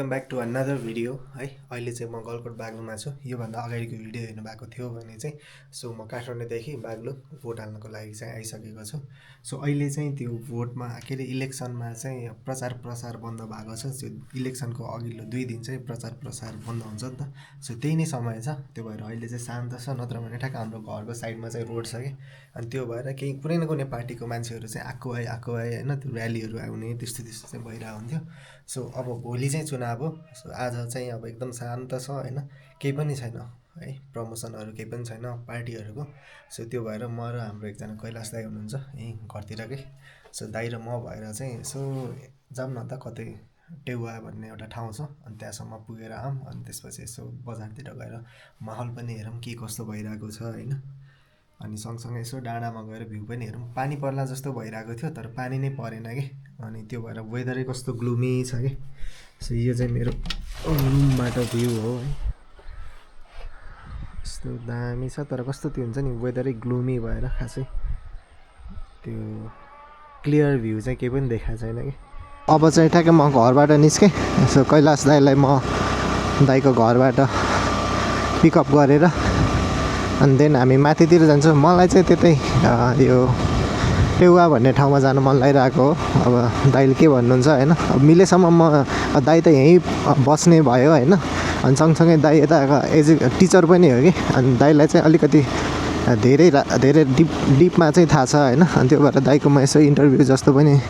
Welcome back to another video है। अहिले चाहिँ म गलकोट बाग्लुङमा छु। योभन्दा अगाडिको भिडियो हेर्नु भएको थियो भने चाहिँ म काठमाडौँदेखि बाग्लुङ भोट हाल्नको लागि चाहिँ आइसकेको छु। अहिले चाहिँ त्यो भोटमा के अरे इलेक्सनमा चाहिँ प्रचार प्रसार बन्द भएको छ। त्यो इलेक्सनको अघिल्लो 2 दिन चाहिँ प्रचार प्रसार बन्द हुन्छ नि त। त्यही नै समय छ। त्यो भएर अहिले चाहिँ शान्त छ, नत्र भने ठ्याक्क हाम्रो घरको साइडमा चाहिँ रोड छ कि। अनि त्यो भएर केही कुनै न कुनै पार्टीको मान्छेहरू चाहिँ आएको आए होइन, त्यो र्यालीहरू आउने त्यस्तो चाहिँ भइरहेको हुन्थ्यो। अब भोलि चाहिँ चुनाव हो। आज चाहिँ अब एकदम शान्त छ होइन, केही पनि छैन है, प्रमोसनहरू केही पनि छैन पार्टीहरूको। त्यो भएर म र हाम्रो एकजना कैलाश दाइ हुनुहुन्छ यहीँ घरतिरकै। दाइ र म भएर चाहिँ यसो जाऊँ न त कतै, टेउवा भन्ने एउटा ठाउँ छ, अनि त्यहाँसम्म पुगेर आऊँ। अनि त्यसपछि यसो बजारतिर गएर माहौल पनि हेरौँ के कस्तो भइरहेको छ होइन। अनि सँगसँगै यसो डाँडामा गएर भ्यू पनि हेरौँ। पानी पर्ला जस्तो भइरहेको थियो तर पानी नै परेन कि। अनि त्यो भएर वेदरै कस्तो ग्लुमी छ कि। यो चाहिँ मेरो रुमबाट भ्यू हो है। यस्तो दामी छ तर कस्तो त्यो हुन्छ नि, वेदरै ग्लुमी भएर खासै त्यो क्लियर भ्यू चाहिँ केही पनि देखाएको छैन कि। अब चाहिँ ठ्याक्कै म घरबाट निस्केँ। यसो कैलाश दाइलाई म दाइको घरबाट पिकअप गरेर अनि देन हामी माथितिर जान्छौँ। मलाई चाहिँ त्यतै यो टेउवा भन्ने ठाउँमा जानु मन लागिरहेको हो। अब दाइले के भन्नुहुन्छ होइन, अब मिलेसम्म म दाइ त यहीँ बस्ने भयो होइन। अनि सँगसँगै दाइ यता टिचर पनि हो कि। अनि दाइलाई चाहिँ अलिकति धेरै डिपमा चाहिँ थाहा छ होइन। अनि त्यो भएर दाइको म यसो इन्टरभ्यू जस्तो पनि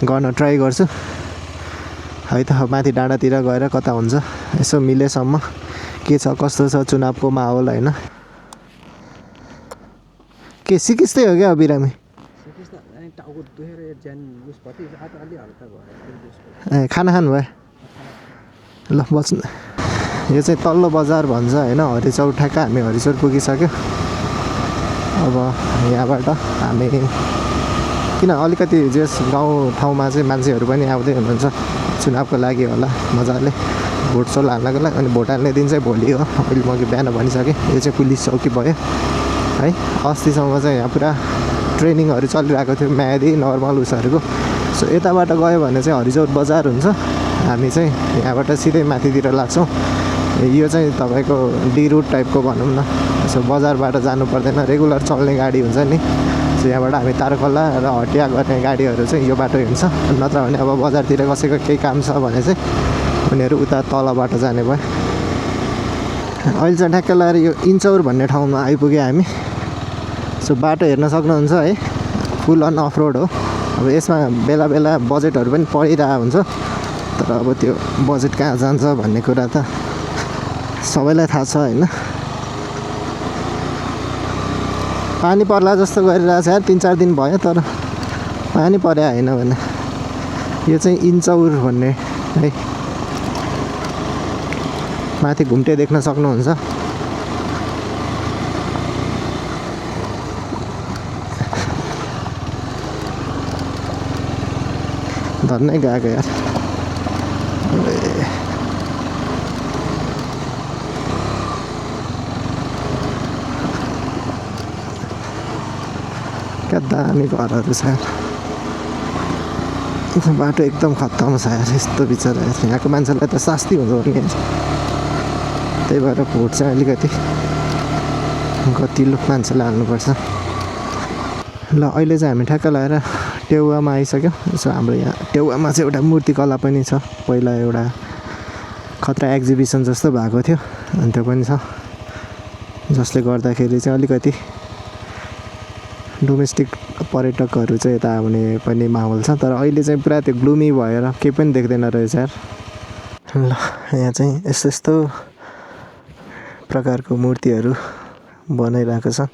गर्न ट्राई गर्छु है त। माथि डाँडातिर गएर कता हुन्छ यसो मिलेसम्म के छ कस्तो छ चुनावको माहौल होइन। के सिकिस्तै हो क्या बिरामी? ए खाना खानु भयो ल बस्नु। यो चाहिँ तल्लो बजार भन्छ होइन, हरिचौर। ठ्याक्क हामी हरिचौर पुगिसक्यो। अब यहाँबाट हामी किन अलिकति जस गाउँ ठाउँमा चाहिँ मान्छेहरू पनि आउँदै हुनुहुन्छ चुनावको लागि होला मजाले भोटसोल हाल्नको लागि। अनि भोट हाल्ने दिन चाहिँ भोलि हो। अहिले म बिहान भनिसकेँ। यो चाहिँ पुलिस चौकी भयो है। अस्तिसम्म चाहिँ यहाँ पुरा ट्रेनिङहरू चलिरहेको थियो म्यादी नर्मल उसहरूको। यताबाट गयो भने चाहिँ हरिचौर बजार हुन्छ। हामी चाहिँ यहाँबाट सिधै माथितिर लाग्छौँ। यो चाहिँ तपाईँको डी रुट टाइपको भनौँ न। बजारबाट जानु पर्दैन, रेगुलर चल्ने गाडी हुन्छ नि। यहाँबाट हामी तारखोला र हटिया गर्ने गाडीहरू चाहिँ यो बाटो हिँड्छ। नत्र भने अब बजारतिर कसैको केही काम छ भने चाहिँ उनीहरू उता तल बाटो जाने भयो। अहिले चाहिँ ठ्याक्क लगाएर यो इन्चौर भन्ने ठाउँमा आइपुग्यो हामी। बाटो हेर्न सक्नुहुन्छ है, फुल अन अफ रोड हो। अब यसमा बेला बेला बजेटहरू पनि परिरहेको हुन्छ। तर अब त्यो बजेट कहाँ जान्छ भन्ने कुरा त सबैलाई थाहा छ होइन। पानी पर्ला जस्तो गरिरहेको छ यार, 3-4 दिन भयो तर पानी परे होइन भने। यो चाहिँ इन्चौर भन्ने है, माथि घुम्टे देख्न सक्नुहुन्छ। धन्नै गएको यार। क्या दामी घरहरू छ यार। बाटो एकदम खत्तम छ यार। यस्तो बिचरा यहाँको मान्छेलाई त शास्ति हुँदो नि। त्यही भएर भोट चाहिँ अलिकति गतिलो मान्छेलाई हाल्नुपर्छ। ल अहिले चाहिँ हामी ठ्याक्क लगाएर टेउवामा आइसक्यौँ। हाम्रो यहाँ टेउवामा चाहिँ एउटा मूर्तिकला पनि छ। पहिला एउटा खतरा एक्जिबिसन जस्तो भएको थियो अनि त्यो पनि छ, जसले गर्दाखेरि चाहिँ अलिकति डोमेस्टिक पर्यटकहरू चाहिँ यता आउने पनि माहौल छ। तर अहिले चाहिँ पुरा त्यो ग्लुमी भएर केही पनि देख्दैन रहेछ यार। ल यहाँ चाहिँ यस्तो यस्तो प्रकारको मूर्तिहरू बनाइरहेको छ।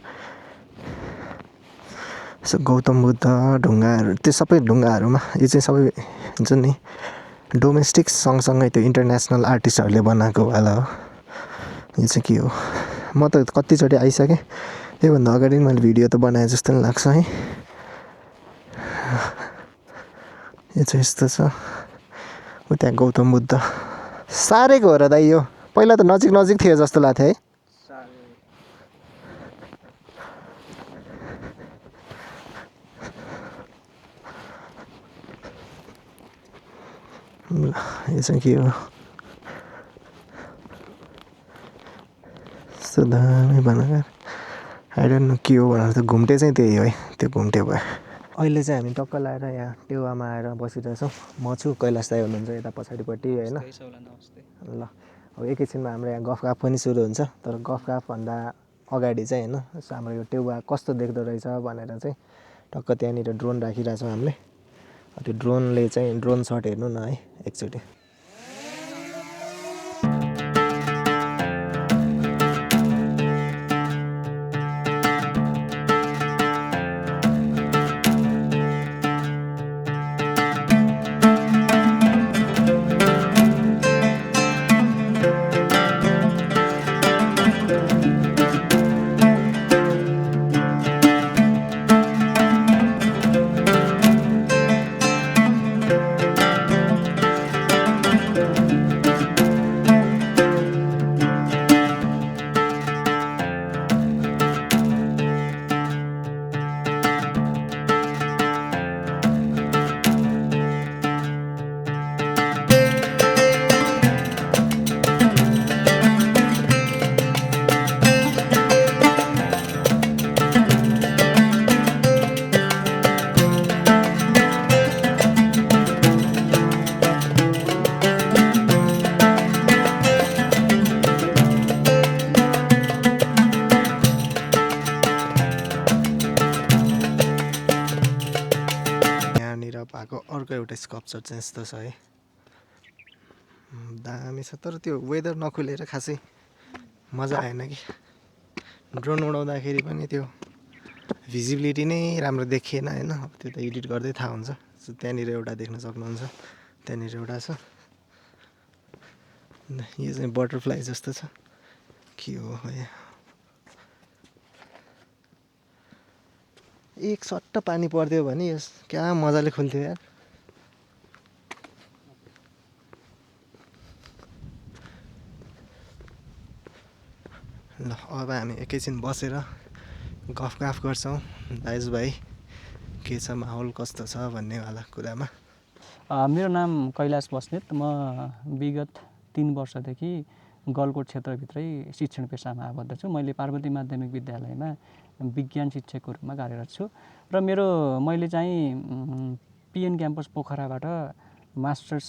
गौतम बुद्ध ढुङ्गाहरू, त्यो सबै ढुङ्गाहरूमा यो चाहिँ सबै हुन्छ नि डोमेस्टिक सँगसँगै त्यो इन्टरनेसनल आर्टिस्टहरूले बनाएको वाला हो। यो चाहिँ के हो, म त कतिचोटि आइसकेँ। योभन्दा अगाडि मैले भिडियो त बनाएँ जस्तो पनि लाग्छ है। यो चाहिँ यस्तो छ। त्यहाँ गौतम बुद्ध साह्रैको हो र दाइ। यो पहिला त नजिक नजिक थियो जस्तो लाग्थ्यो है। यो चाहिँ के हो, कस्तो दामी बनाएको आई डोन्ट नो के हो भनेर त घुम्टे चाहिँ त्यही हो है त्यो घुम्टे भयो अहिले चाहिँ हामी टक्क लाएर यहाँ टेवामा आएर बसिरहेछौँ म छु कैलाश दाइ हुनुहुन्छ यता पछाडिपट्टि होइन ल अब एकैछिनमा हाम्रो यहाँ गफ गाफ पनि सुरु हुन्छ तर गफ गाफभन्दा अगाडि चाहिँ होइन हाम्रो यो टेवा कस्तो देख्दो रहेछ भनेर चाहिँ टक्क त्यहाँनिर ड्रोन राखिरहेछौँ हामीले त्यो ड्रोनले चाहिँ ड्रोन सट हेर्नु न है एकचोटि भएको अर्को एउटा स्कल्पचर चाहिँ यस्तो छ है दामी छ तर त्यो वेदर नखुलेर खासै मजा आएन कि ड्रोन उडाउँदाखेरि पनि त्यो भिजिबिलिटी नै राम्रो देखिएन होइन अब त्यो त एडिट गर्दै थाहा हुन्छ सो त्यहाँनिर एउटा देख्न सक्नुहुन्छ त्यहाँनिर एउटा छ यो चाहिँ बटरफ्लाई जस्तो छ के हो यहाँ एक सट्ट पानी परिदियो भने यस क्या मजाले खुल्थ्यो यार ल अब हामी एकैछिन बसेर गफ गाफ गर्छौँ दाजुभाइ के छ माहौल कस्तो छ भन्नेवाला कुरामा मेरो नाम कैलाश बस्नेत म विगत 3 वर्षदेखि गलकोट क्षेत्रभित्रै शिक्षण पेसामा आबद्ध छु मैले पार्वती माध्यमिक विद्यालयमा विज्ञान शिक्षकको रूपमा कार्यरत छु र मैले चाहिँ पिएन क्याम्पस पोखराबाट मास्टर्स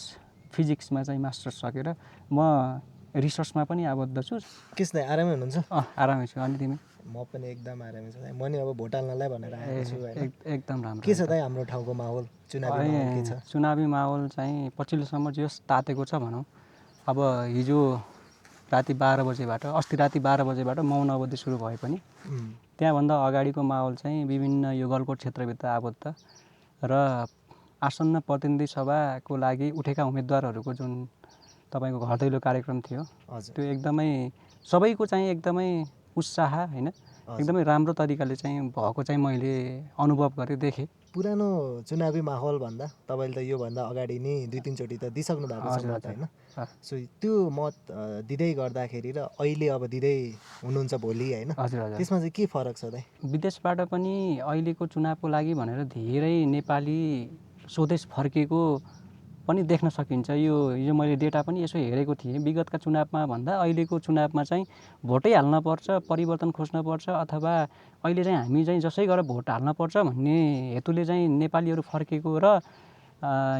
फिजिक्समा चाहिँ मास्टर्स सकेर म रिसर्चमा पनि आबद्ध छु किस दाइ आरामै हुनुहुन्छ आरामै छु अनि तिमी म पनि एकदम आरामै छु म नि अब भोट हाल्नलाई भनेर आएको छु हैन एकदम राम्रो के छ दाइ हाम्रो ठाउँको माहौल चुनावी माहौल के छ चुनावी माहौल चाहिँ पछिल्लोसम्म जो तातेको छ भनौँ अब हिजो राति 12 बजेबाट अस्ति राति 12 बजेबाट मौन अवधि सुरु भए पनि त्यहाँभन्दा अगाडिको माहौल चाहिँ विभिन्न यो गलकोट क्षेत्रभित्र आबद्ध र आसन्न प्रतिनिधि सभाको लागि उठेका उम्मेदवारहरूको जुन तपाईको घर दैलो कार्यक्रम थियो त्यो एकदमै सबैको चाहिँ एकदमै उत्साह हैन एकदमै राम्रो तरिकाले चाहिँ भएको चाहिँ मैले अनुभव गरेँ देखेँ पुरानो चुनावी माहौल भन्दा तपाईले त यो भन्दा अगाडि नै 2-3 चोटि त दिइसक्नु भएको छ मत हैन सो त्यो मत दिदै गर्दाखेरि र अहिले अब दिदै हुनुहुन्छ भोलि हैन त्यसमा चाहिँ के फरक छ दाइ विदेशबाट पनि अहिलेको चुनावको लागि भनेर धेरै नेपाली स्वदेश फर्केको पनि देख्न सकिन्छ यो मैले डेटा पनि यसो हेरेको थिएँ विगतका चुनावमा भन्दा अहिलेको चुनावमा चाहिँ भोटै हाल्न पर्छ परिवर्तन खोज्न पर्छ अथवा अहिले चाहिँ हामी चाहिँ जसै गरेर भोट हाल्न पर्छ भन्ने हेतुले चाहिँ नेपालीहरू फर्केको र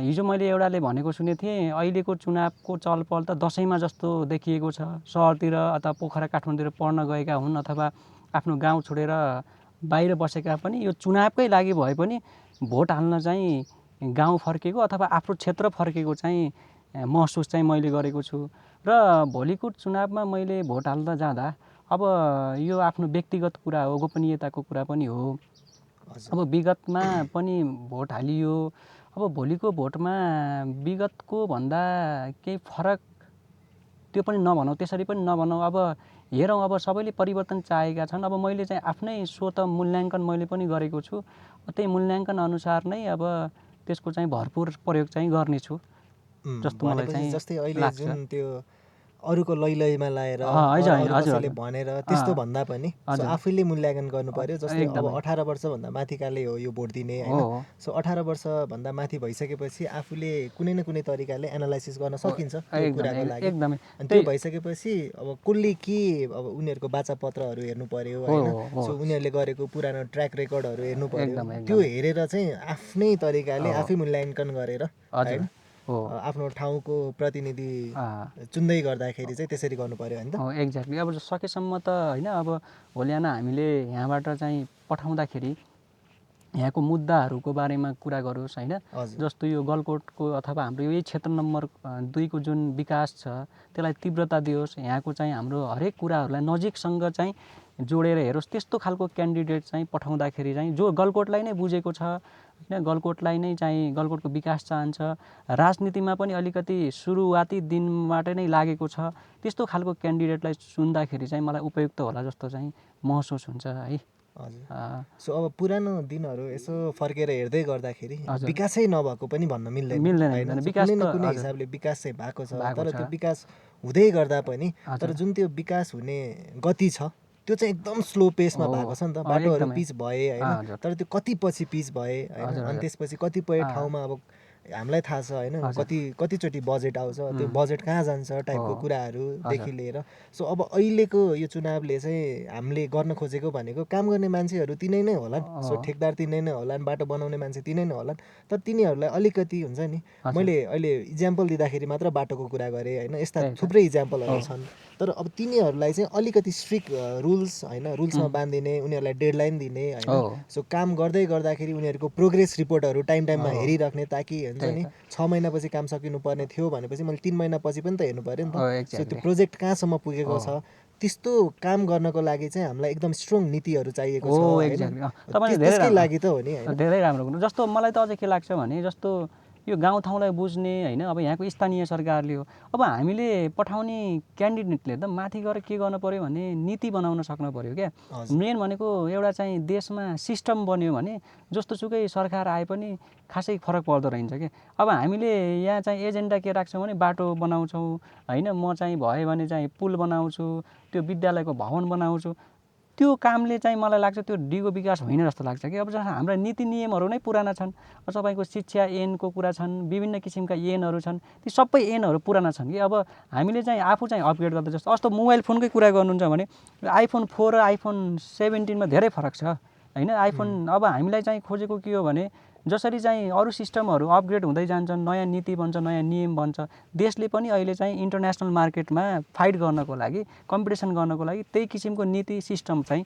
हिजो मैले एउटाले भनेको सुनेको थिएँ अहिलेको चुनावको चलपल त दसैँमा जस्तो देखिएको छ सहरतिर अथवा पोखरा काठमाडौँतिर पढ्न गएका हुन् अथवा आफ्नो गाउँ छोडेर बाहिर बसेका पनि यो चुनावकै लागि भए पनि भोट हाल्न चाहिँ गाउँ फर्केको अथवा आफ्नो क्षेत्र फर्केको चाहिँ महसुस चाहिँ मैले गरेको छु र भोलिको चुनावमा मैले भोट हाल्न जाँदा अब यो आफ्नो व्यक्तिगत कुरा हो गोपनीयताको कुरा पनि हो अब विगतमा पनि भोट हालियो अब भोलिको भोटमा विगतको भन्दा केही फरक त्यो पनि नभनौँ त्यसरी पनि नभनौँ अब हेरौँ अब सबैले परिवर्तन चाहेका छन् अब मैले चाहिँ आफ्नै स्वत मूल्याङ्कन मैले पनि गरेको छु त्यही मूल्याङ्कन अनुसार नै अब त्यसको चाहिँ भरपुर प्रयोग चाहिँ गर्नेछु जस्तो मलाई चाहिँ जस्तै अहिले जुन त्यो अरूको लैलैमा लाएर होइन, अरू हजुर, कसैले हजुर। भनेर त्यस्तो भन्दा पनि सो आफैले मूल्याङ्कन गर्नु पर्यो। जस्तै अब एकदमै। 18 वर्षभन्दा माथिकाले हो यो भोट दिने हो, होइन। हो। सो 18 वर्षभन्दा माथि भइसकेपछि आफूले कुनै न कुनै तरिकाले एनालाइसिस गर्न सकिन्छ त्यो कुराको लागि। एकदमै। अनि त्यो भइसकेपछि अब कसले के अब उनीहरूको बाचापत्रहरू हेर्नु पर्यो होइन। सो उनीहरूले गरेको पुरानो ट्र्याक रेकर्डहरू हेर्नु पर्यो। त्यो हेरेर चाहिँ आफ्नै तरिकाले आफै मूल्याङ्कन गरेर होइन आफ्नो ठाउँको प्रतिनिधि चुन्दै गर्दाखेरि चाहिँ त्यसरी गर्नु पर्यो होइन त। एक्ज्याक्टली। अब सकेसम्म त होइन अब भोलि बिहान हामीले यहाँबाट चाहिँ पठाउँदाखेरि यहाँको मुद्दाहरूको बारेमा कुरा गरोस् होइन। जस्तो यो गलकोटको अथवा हाम्रो यही क्षेत्र नम्बर 2 को जुन विकास छ त्यसलाई तीव्रता दियोस्। यहाँको चाहिँ हाम्रो हरेक कुराहरूलाई नजिकसँग चाहिँ जोडेर हेरोस्। त्यस्तो खालको क्यान्डिडेट चाहिँ पठाउँदाखेरि चाहिँ जो गलकोटलाई नै बुझेको छ होइन, गलकोटलाई नै चाहिँ गलकोटको विकास चाहन्छ, राजनीतिमा पनि अलिकति सुरुवाती दिनबाट नै लागेको छ, त्यस्तो खालको क्यान्डिडेटलाई चुन्दाखेरि चाहिँ मलाई उपयुक्त होला जस्तो चाहिँ महसुस हुन्छ है। हजुर। सो अब पुरानो दिनहरू यसो फर्केर हेर्दै गर्दाखेरि विकासै नभएको पनि भन्न मिल्दैन होइन। कुनै न कुनै हिसाबले विकास चाहिँ भएको छ। तर त्यो विकास हुँदै गर्दा पनि तर जुन त्यो विकास हुने गति छ त्यो चाहिँ एकदम स्लो पेसमा भएको छ नि त। बाटोहरू पिच भए होइन, तर त्यो कति पछि पिच भए होइन। अनि त्यसपछि कतिपय ठाउँमा अब हामीलाई थाहा छ होइन कतिचोटि बजेट आउँछ, त्यो बजेट कहाँ जान्छ टाइपको कुराहरूदेखि लिएर। सो अब अहिलेको यो चुनावले चाहिँ हामीले गर्न खोजेको भनेको काम गर्ने मान्छेहरू तिनै नै होलान्। सो ठेकदार तिनै नै होलान्, बाटो बनाउने मान्छे तिनै नै होलान्। तर तिनीहरूलाई अलिकति हुन्छ नि, मैले अहिले इक्जाम्पल दिँदाखेरि मात्र बाटोको कुरा गरेँ होइन, यस्ता थुप्रै इक्जाम्पलहरू छन्। तर अब तिनीहरूलाई चाहिँ अलिकति स्ट्रिक्ट रुल्स होइन, रुल्समा बाँधिने, उनीहरूलाई डेडलाइन दिने होइन। सो काम गर्दै गर्दाखेरि उनीहरूको प्रोग्रेस रिपोर्टहरू टाइममा हेरिराख्ने, ताकि हुन्छ नि 6 महिनापछि काम सकिनुपर्ने थियो भनेपछि मैले 3 महिनापछि पनि त हेर्नु पऱ्यो नि त। सो त्यो प्रोजेक्ट कहाँसम्म पुगेको छ, त्यस्तो काम गर्नको लागि चाहिँ हामीलाई एकदम स्ट्रङ नीतिहरू चाहिएको छ होइन। त्यसकै लागि त हो नि होइन। धेरै राम्रो कुरो। जस्तो मलाई त अझै के लाग्छ भने जस्तो यो गाउँठाउँलाई बुझ्ने होइन, अब यहाँको स्थानीय सरकारले हो, अब हामीले पठाउने क्यान्डिडेटले त माथि गएर के गर्नु पऱ्यो भने नीति बनाउन सक्नु पऱ्यो क्या। मेन भनेको एउटा चाहिँ देशमा सिस्टम बन्यो भने जस्तोसुकै सरकार आए पनि खासै फरक पर्दो रहेछ क्या। अब हामीले यहाँ चाहिँ एजेन्डा के राख्छौँ भने बाटो बनाउँछौँ होइन, म चाहिँ भयो भने चाहिँ पुल बनाउँछु, त्यो विद्यालयको भवन बनाउँछु, त्यो कामले चाहिँ मलाई लाग्छ त्यो डिगो विकास होइन जस्तो लाग्छ कि। अब जहाँ हाम्रा नीति नियमहरू नै पुराना छन्, तपाईँको शिक्षा ऐनको कुरा छन्, विभिन्न किसिमका ऐनहरू छन्, ती सबै ऐनहरू पुराना छन् कि। अब हामीले चाहिँ आफू चाहिँ अपग्रेड गर्दा जस्तो जस्तो मोबाइल फोनकै कुरा गर्नुहुन्छ भने आइफोन 4 र आइफोन 17 मा धेरै फरक छ होइन। आइफोन अब हामीलाई चाहिँ खोजेको के हो भने जसरी चाहिँ अरू सिस्टमहरू अपग्रेड हुँदै जान्छन्, नयाँ नीति बन्छ, नयाँ नियम बन्छ, देशले पनि अहिले चाहिँ इन्टरनेसनल मार्केटमा फाइट गर्नको लागि, कम्पिटिसन गर्नको लागि त्यही किसिमको नीति सिस्टम चाहिँ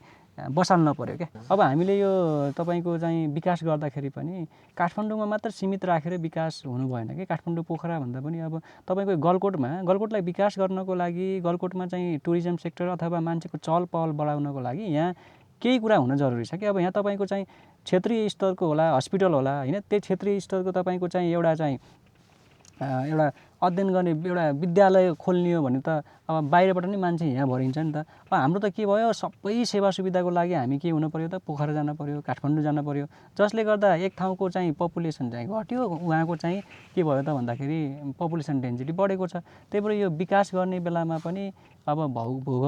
बसाल्न पऱ्यो क्या। अब हामीले यो तपाईँको चाहिँ विकास गर्दाखेरि पनि काठमाडौँमा मात्र सीमित राखेर विकास हुनु भएन कि। काठमाडौँ पोखरा भन्दा पनि अब तपाईँको गलकोटलाई विकास गर्नको लागि, गलकोटमा चाहिँ टुरिज्म सेक्टर अथवा मान्छेको चहल पहल बढाउनको लागि यहाँ केही कुरा हुन जरुरी छ कि। अब यहाँ तपाईँको चाहिँ क्षेत्रीय स्तरको होला हस्पिटल होला होइन, त्यही क्षेत्रीय स्तरको तपाईँको चाहिँ एउटा अध्ययन गर्ने एउटा विद्यालय खोल्ने हो भने त अब बाहिरबाट नि मान्छे यहाँ भरिन्छ नि त। अब हाम्रो त के भयो, सबै सेवा सुविधाको लागि हामी के हुनु पऱ्यो त, पोखरा जानु पऱ्यो, काठमाडौँ जानु पऱ्यो, जसले गर्दा एक ठाउँको चाहिँ पपुलेसन चाहिँ घट्यो, उहाँको चाहिँ के भयो त भन्दाखेरि पपुलेसन डेन्सिटी बढेको छ। त्यही भएर यो विकास गर्ने बेलामा पनि अब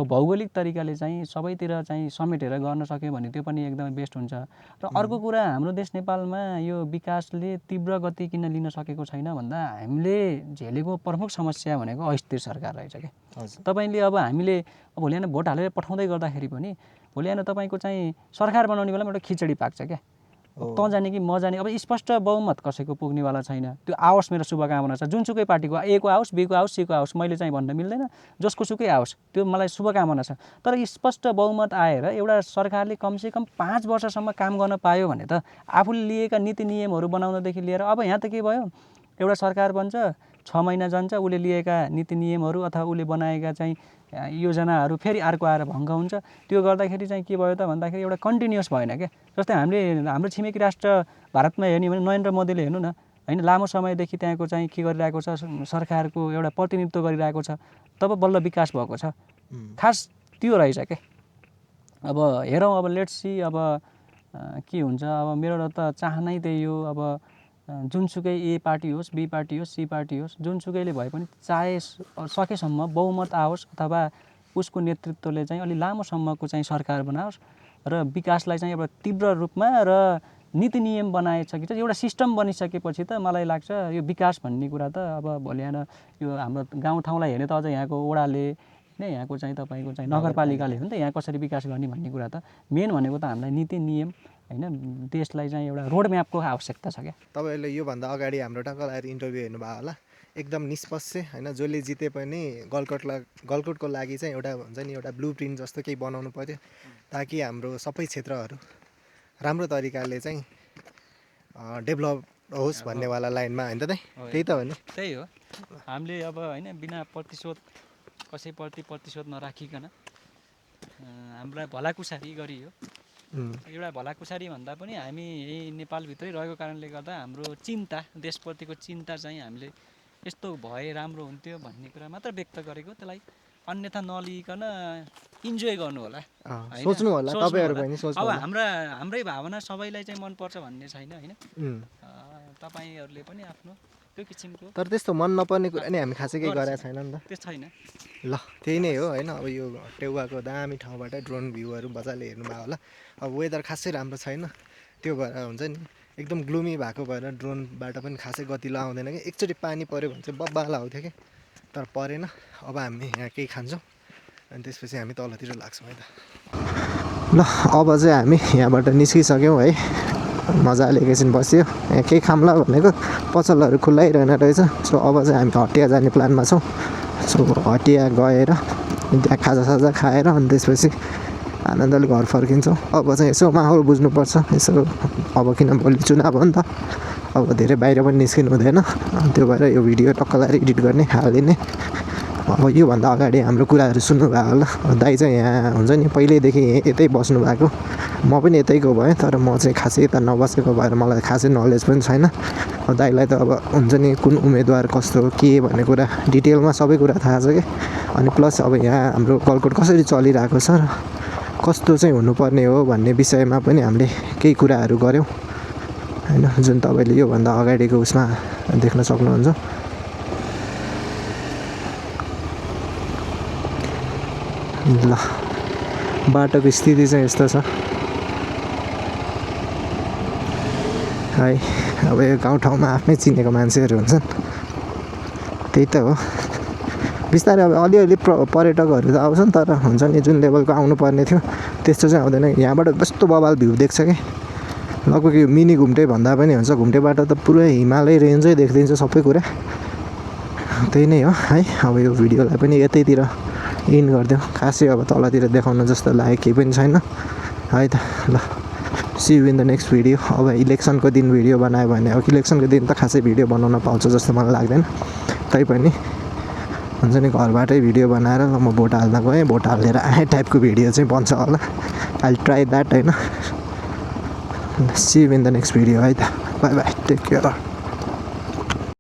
भौगोलिक तरिकाले चाहिँ सबैतिर चाहिँ समेटेर गर्न सक्यो भने त्यो पनि एकदमै बेस्ट हुन्छ। र अर्को कुरा, हाम्रो देश नेपालमा यो विकासले तीव्र गति किन लिन सकेको छैन भन्दा हामीले झेलेको प्रमुख समस्या भनेको अस्थिर सरकार रहेछ क्या। तपाईँले अब हामीले भोलि बिहान भोट हालेर पठाउँदै गर्दाखेरि पनि भोलि बिहान तपाईँको चाहिँ सरकार बनाउने बेलामा एउटा खिचडी पाक्छ क्या। त जाने कि म जाने, अब स्पष्ट बहुमत कसैको पुग्नेवाला छैन। त्यो आओस् मेरो शुभकामना छ, जुनसुकै पार्टीको, ए को आओस्, बी को आओस्, सी को आओस्, मैले चाहिँ भन्न मिल्दैन, जसको सुकै आओस्, त्यो मलाई शुभकामना छ। तर स्पष्ट बहुमत आएर एउटा सरकारले कमसेकम 5 वर्षसम्म काम गर्न पायो भने त आफूले लिएका नीति नियमहरू बनाउनदेखि लिएर अब यहाँ त के भयो, एउटा सरकार बन्छ, 6 महिना जान्छ, उसले लिएका नीति नियमहरू अथवा उसले बनाएका चाहिँ योजनाहरू फेरि अर्को आएर भङ्ग हुन्छ। त्यो गर्दाखेरि चाहिँ के भयो त भन्दाखेरि एउटा कन्टिन्युअस भएन क्या। जस्तै हाम्रो छिमेकी राष्ट्र भारतमा हेर्ने भने नरेन्द्र मोदीले हेर्नु न होइन, लामो समयदेखि त्यहाँको चाहिँ के गरिरहेको छ, सरकारको एउटा प्रतिनिधित्व गरिरहेको छ, तब बल्ल विकास भएको छ। खास त्यो रहेछ क्या। अब हेरौँ, अब लेट्स सी अब के हुन्छ। अब मेरो त चाहनै त्यही हो, अब जुनसुकै ए पार्टी होस्, बी पार्टी होस्, सी पार्टी होस्, जुनसुकैले भए पनि चाहे सकेसम्म बहुमत आओस् अथवा उसको नेतृत्वले चाहिँ अलि लामोसम्मको चाहिँ सरकार बनाओस् र विकासलाई चाहिँ एउटा तीव्र रूपमा र नीति नियम बनाएछ कि चाहिँ एउटा सिस्टम बनिसकेपछि त मलाई लाग्छ यो विकास भन्ने कुरा त अब भोलि बिहान यो हाम्रो गाउँठाउँलाई हेर्ने त अझ यहाँको वडाले होइन यहाँको चाहिँ तपाईँको चाहिँ नगरपालिकाले हो नि त यहाँ कसरी विकास गर्ने भन्ने कुरा त मेन भनेको त हामीलाई नीति नियम होइन देशलाई चाहिँ एउटा रोड म्यापको आवश्यकता छ क्या। तपाईँहरूले योभन्दा अगाडि हाम्रो टक्कलाएर इन्टरभ्यू हेर्नुभयो होला, एकदम निष्पक्ष होइन, जसले जिते पनि गलकोटको लागि चाहिँ एउटा हुन्छ नि एउटा ब्लु प्रिन्ट जस्तो केही बनाउनु पऱ्यो ताकि हाम्रो सबै क्षेत्रहरू राम्रो तरिकाले चाहिँ डेभलप होस् भन्नेवाला लाइनमा होइन त त्यही त हो नि। त्यही हो, हामीले अब होइन बिना कसैप्रति प्रतिशोध नराखिकन हामीलाई भलाकुसारी गरियो। एउटा भलाकुसारी भन्दा पनि हामी यही नेपालभित्रै रहेको कारणले गर्दा हाम्रो चिन्ता, देशप्रतिको चिन्ता चाहिँ हामीले यस्तो भए राम्रो हुन्थ्यो भन्ने कुरा मात्र व्यक्त गरेको, त्यसलाई अन्यथा नलिकन इन्जोय गर्नु होला, सोच्नु होला तपाईँहरू पनि सोच्नु अब होला। हाम्रै भावना सबैलाई चाहिँ मनपर्छ भन्ने छैन होइन, तपाईँहरूले पनि आफ्नो त्यो किसिमको। तर त्यस्तो मन नपर्ने कुरा नि हामी खासै केही गरेको छैन नि त, त्यो छैन। ल त्यही नै हो होइन। अब यो टेउवाको दामी ठाउँबाट ड्रोन भ्यूहरू मजाले हेर्नुभयो होला। अब वेदर खासै राम्रो छैन, त्यो भएर हुन्छ नि एकदम ग्लुमी भएको भएर ड्रोनबाट पनि खासै गतिलो आउँदैन कि, एकचोटि पानी पऱ्यो भने चाहिँ बब्बाला आउँथ्यो कि, तर परेन। अब हामी यहाँ केही खान्छौँ अनि त्यसपछि हामी तलतिर लाग्छौँ है त। ल अब चाहिँ हामी यहाँबाट निस्किसक्यौँ है, मजाले एकैछिन बस्यो। यहाँ केही खाम्ला भनेको पसलहरू खुल्लै रहेन रहेछ। सो अब चाहिँ हामी हटिया जाने प्लानमा छौँ। सो हटिया गएर त्यहाँ खाजासाजा खाएर अनि त्यसपछि आनन्दले घर फर्किन्छौँ। अब चाहिँ यसो माहौल बुझ्नुपर्छ यसो, अब किन भोलि चुनाव हो नि त, अब धेरै बाहिर पनि निस्किनु हुँदैन। त्यो भएर यो भिडियो टक्कलाएर एडिट गर्ने हालिदिने। अब योभन्दा अगाडि हाम्रो कुराहरू सुन्नुभयो होला। दाइ चाहिँ यहाँ हुन्छ नि पहिल्यैदेखि यतै बस्नु भएको, म पनि यतैको भएँ, तर म चाहिँ खासै यता नबसेको भएर मलाई खासै नलेज पनि छैन। दाइलाई त अब हुन्छ नि कुन उम्मेदवार कस्तो के भन्ने कुरा डिटेलमा सबै कुरा थाहा छ कि। अनि प्लस अब यहाँ हाम्रो गलकोट कसरी चलिरहेको छ र कस्तो चाहिँ हुनुपर्ने हो भन्ने विषयमा पनि हामीले केही कुराहरू गऱ्यौँ होइन, जुन तपाईँले योभन्दा अगाडिको उसमा देख्न सक्नुहुन्छ। ल बाटोको स्थिति चाहिँ यस्तो छ है। अब यो गाउँठाउँमा आफ्नै चिनेको मान्छेहरू हुन्छन्, त्यही त हो। बिस्तारै अब अलिअलि पर्यटकहरू त आउँछन्, तर हुन्छ नि जुन लेभलको आउनुपर्ने थियो त्यस्तो चाहिँ आउँदैन। यहाँबाट कस्तो बवाल भ्यू देख्छ कि, लगभग यो मिनी घुम्टे भन्दा पनि हुन्छ। घुम्टेबाट त पुरै हिमालय रेन्जै देखिदिन्छ सबै कुरा। त्यही नै हो है। अब यो भिडियोलाई पनि यतैतिर इन गरिदिउँ, खासै अब तलतिर देखाउन जस्तो लागेको केही पनि छैन है त। ल see you in the next video. अब इलेक्सनको दिन भिडियो बनायो भने, अब इलेक्सनको दिन त खासै भिडियो बनाउन पाउँछ जस्तो मलाई लाग्दैन, तैपनि हुन्छ नि घरबाटै भिडियो बनाएर ल म भोट हाल्न गएँ, भोट हालेर आएँ टाइपको भिडियो चाहिँ बन्छ होला। आई विल ट्राई द्याट होइन। See you in the next video है त। Bye bye, take care.